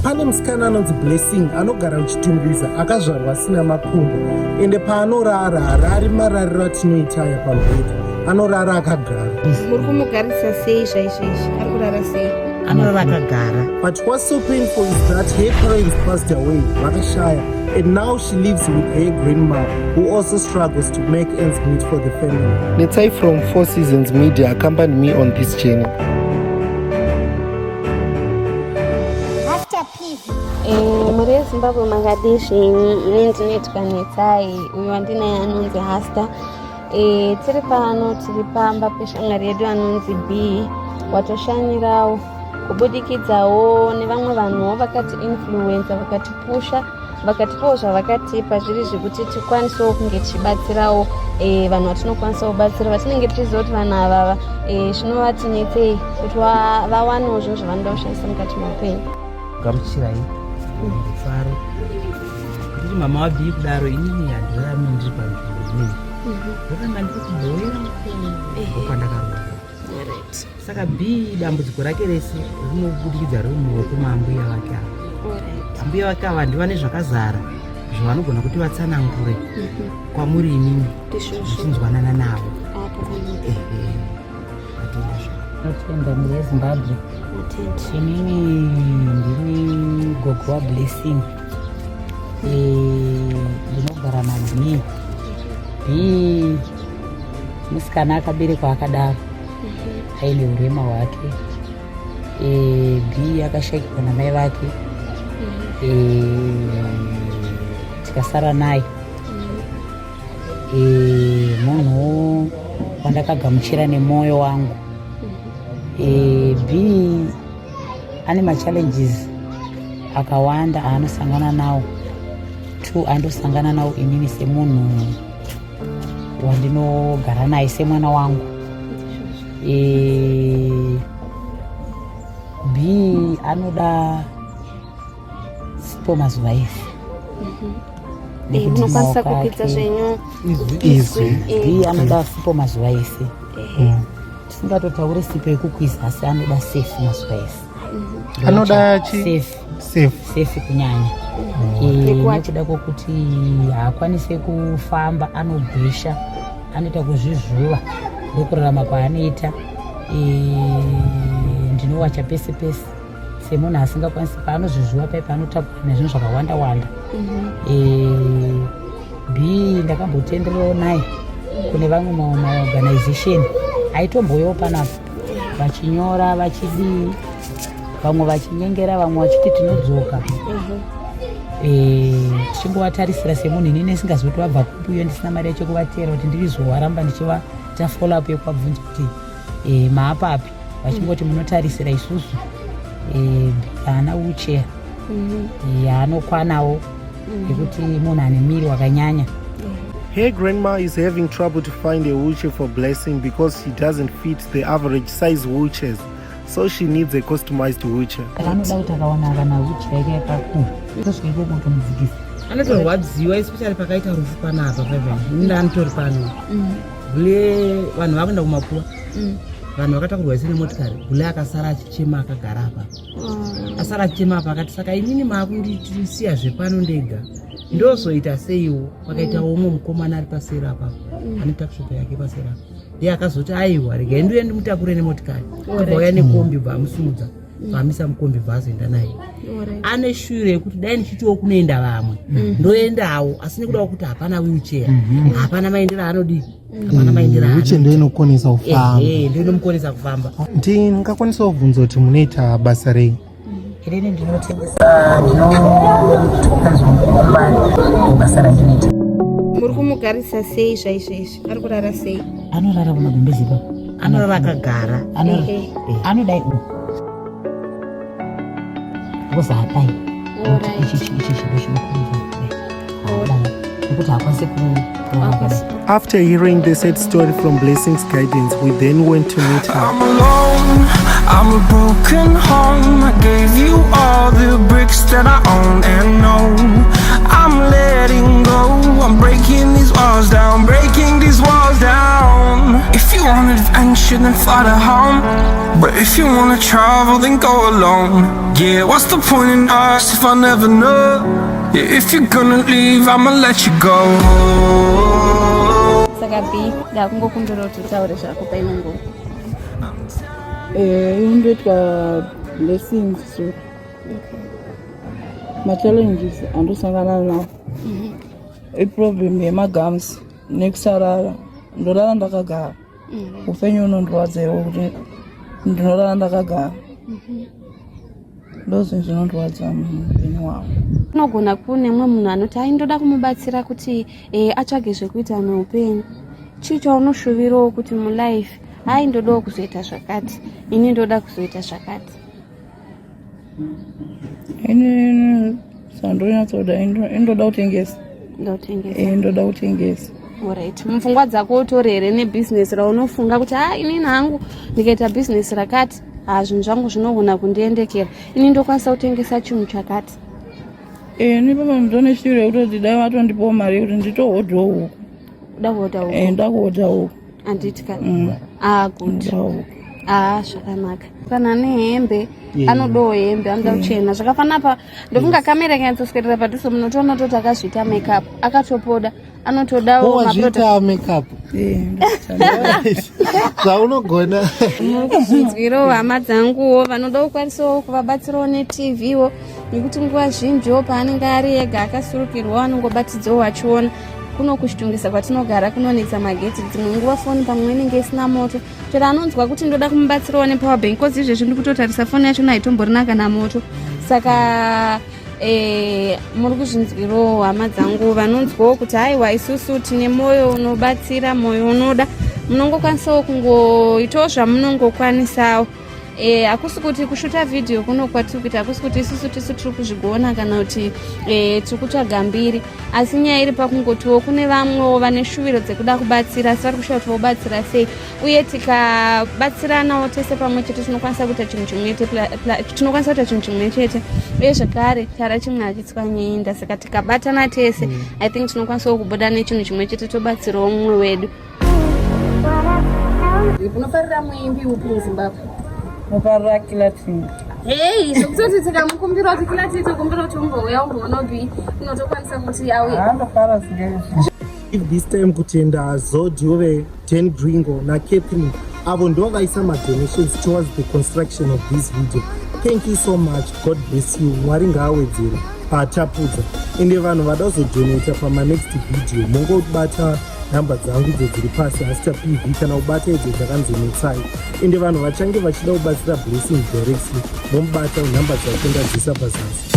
Pane musikana anonzi Blessing anogara kuChitungwiza, akazvarwa asina makumbo, ende paanorara harari marariro atinoita aya pamubhedha, anorara akagara. Muri kumugarisa sei zvaizvezvi? Ari kurara sei? Anorara akagara. But what's so painful is that her parents passed away, vakashaya, and now she lives with her grandma, who also struggles to make ends meet for the family. Netsai from Four Seasons Media accompanied me on this journey. After PV. Mhuri yeZimbabwe, makadii zvenyu? Ini ndinoitwa Netsai, uyu wandinaye anonzi Hasta. Tiri pano, tiri pamba peshamwari yedu anonzi B, watoshanyirawo kubudikidzawo nevamwe vanhuwo vakati influencer, vakatipusha, vakatipawo zvavakatipa zviri zvekuti tikwanisewo kunge tichibatsirawo vanhu vatinokwanisa kubatsira, vatinenge tichiziva kuti vanhu avava zvinovatinetsei kuti vawanewo zvinhu zvavanoda kushandisa mukati meupenyu. Gamuchirai mufaro. Ndiri mama waBhii kudaro, inini handirarami ndiri panzvimbo inini. Ndoramba ndiri kuBuhera ndokwandakarova. Saka B, dambudziko rake rese rinobudikidza riri mumaoko maambuya vake ava. Ambuya vake ava ndivane zvakazara zvavanogona kuti vatsanangure kwamuri imimi muchinzwanana navo. Ehe, vatenda zvavo. Notenda, mhuri yeZimbabwe. Inini ndiri gogo waBlessing. Ndinogara naB. B musikana akaberekwa akadaro aine urema hwake. B akashayikirwa namai vake. Tikasara naye. Munhu wandakagamuchira nemwoyo wangu. B ane machallenges akawanda aanosangana nawo, two andosangana nawo inini semunhu wandinogara naye semwana wangu. B anoda sipo mazuva ese. Nekuti Munokwanisa maoko kukwidza zvenyu Izwi. B anoda sipo mazuva ese. Tisingatotauri sipo yekukwiza, asi anoda sefi mazuva ese. Anoda chi? Sefi. Safe. Sefi kunyanya. Nekuwacha. Nekuda kwokuti haakwanisi kufamba, anogwesha, anoita kuzvizvuva, ndokurarama kwaanoita. Ndinowacha pese pese semunhu asingakwanisi. Paanozvizvuva pai paanotakura nezvinhu zvakawanda wanda. B ndakambotendererawo naye kune vamwe maorganization aitomboyawo panapa vachinyora, vachidii, vamwe vachinyengera, vamwe vachiti tinodzoka. Tichingovatarisira semunhu inini isingazivi kuti vabva kupi, uye ndisina mari yacho kuvatera kuti ndirizowaramba ndichivaita follow up yekuvabvunza kuti maapapi, vachingoti munotarisira isusu. Haana wheelchair yaanokwanawo yekuti munhu ane miri wakanyanya. Her grandma is having trouble to find a wheelchair for Blessing because she doesn't fit the average size wheelchairs. So she needs a customized wheelchair. Anoda kuti akawana kana wheelchair yake yakakura, tosvika ikoko kutomudzikisa. Anotorwadziwa, especially pakaita rufu panapa paipai. Inini anitori pano bule, vanhu vakuenda kumakuva, vanhu vakatakurwa ise nemotikari. Bule akasara achichema akagara apa, asara achichema apa, akati, "Saka inini maakundisiya zvepano ndega, ndozoita seiwo?" Pakaitawo umwe mukomana ari paseri apapo, ane tuckshop yake paseri apo, ndiye akazoti, "Aiwa, regai ndiuye ndimutakure nemotikari." Abva uya nekombi, bva amusimudza, bva amisa mukombi, bva azoenda naye. Ane shure yekuti dai ndichitiwo kunoenda vamwe ndoendawo, asi nekuda kwekuti hapana wheelchair, hapana maendero aanodii, hapana maendero. Wheelchair ndo inokonesa kufamba. Ehe, ndo inomukonesa kufamba. Ndingakwanisa kubvunza kuti munoita basa rei? Inini ndinotengesa, ndinotoka zvomukumbani, basa randinoita. Muri kumugarisa sei zvaizvezvi? Ari kurara sei? Anorara kumagumbezi ipapo. Anorara akagara. Anodai u woza adai. Ichi ichi chido chinokurudzwa kudai, adai nekuti haakwanisi kurara akadai. After hearing the sad story from Blessing's guidance, we then went to meet her. I'm alone, I'm a broken home. I gave you all the bricks that I own and know. I'm letting go. I'm breaking these walls down, breaking these walls down. If you want adventure, then and fly to home. But if you wanna travel, then go alone. Yeah, what's the point in us if I never know? Yeah, if you're gonna leave, I'ma let you go. Saka b ndakungokumbira kuti utaure zvako paino nguva. Indoitwa Blessings. So machallenges andosangana nawo, iproblem yemagums nekusarara. Ndorara ndakagara. Upenyu unondirwadza iwo kuti ndinorara ndakagara. Ndo zvinhu zvinondirwadza muupenyu hwangu. Kunogona kune mumwe munhu anoti, "Ai, ndoda kumubatsira kuti atsvage zvekuita neupenyu." Chii chaunoshuvirawo kuti mulife, "Hai, ndodawo kuzoita zvakati, ini ndoda kuzoita zvakati"? Ini zvandonyatsoda, indoda kutengesa. Ndotengesa? Ndoda kutengesa. Alright, mupfungwa dzako utori here nebhizinesi raunofunga kuti, "Ha, inini hangu ndikaita bhizinesi rakati, ha, zvinhu zvangu zvinogona kundiendekera, ini ndokwanisa kutengesa chinhu chakati"? Ni papa ndone shuviro yekutoti dai vatondipawo mari yekuti nditohodhawo huku. Uda kuhodha huku? Ndoda kuhodha huku. Handiti ka? Ah, good. Ndoda huku. Ah, zvakanaka. Kana nehembe, anodawo hembe, anoda kuchena zvakafanana. Pa ndofunga kamera ikanyatsoswerera padhuze, munotoona toti akazviita makeup, akatopoda, anotodawo maproduct. Wazviita makeup? Zvaunogona. Muri kuzvinzwirawo, hama dzanguwo, vanoda kukwanisawo kuvabatsirawo neTVwo, nekuti nguva zhinjiwo paanenge ari ega akasurukirwawo, anongobatidzawo achiona. Kuno kuchitungisa kwatinogara kunonetsa magetsi. Dzimwe nguva foni pamwe inenge isina moto. Chero anonzwa kuti ndoda kumubatsirawo nepower bank, 'cause izvezvi ndiri kutotarisa foni yachona, haitomborina kana moto. Saka muri kuzvinzwirawo, hama dzangu, vanonzwawo kuti haiwa, isusu tine mwoyo unobatsira, mwoyo unoda, munongokwanisawo kungoitawo zvamunongokwanisawo. Hakusi kuti kushuta vhidhiyo kuno kwatiri kuita, hakusi kuti isusu tisu tiri kuzvigona kana kuti tiri kutsvaga mbiri, asi nyaya iri pakungotiwo kune vamwewo vane shuviro dzekuda kubatsira, asi vari kushuva kuti vobatsira sei. Uye tikabatsiranawo tese pamwe chete, tinokwanisa kuita chinhu chimwe tinokwanisa kuita chinhu chimwe chete. Uye zvekare, chara chimwe hachitswanyinda. Saka tikabatana tese, I think tinokwanisawo kubuda nechinhu chimwe chete, tobatsirawo mumwe wedu. Unofarira muimbi upi muZimbabwe? Nofarira Killer T. Hei, zvekutoti tikamukumbira kuti, "Killer T, tokumbira kuti umbouya umboona upi," unotokwanisa kuti auye? Handofara singezvi. If this time kutenda Zodiove, 10 Gringo naCatherine, avo ndo vaisa madonations towards the construction of this video. Thank you so much. God bless you. Mwari ngaawedzere paatapudza. Ende vanhu vada kuzodonata pamanext video, mongobata nhamba dzangu idzo dziri pasi, Hasta PV, kana kubata idzo dzakanzi Netsai. Ende vanhu vachange vachida kubatsira Blessing directly, momubata nhamba dzake ndadzisa pazasi.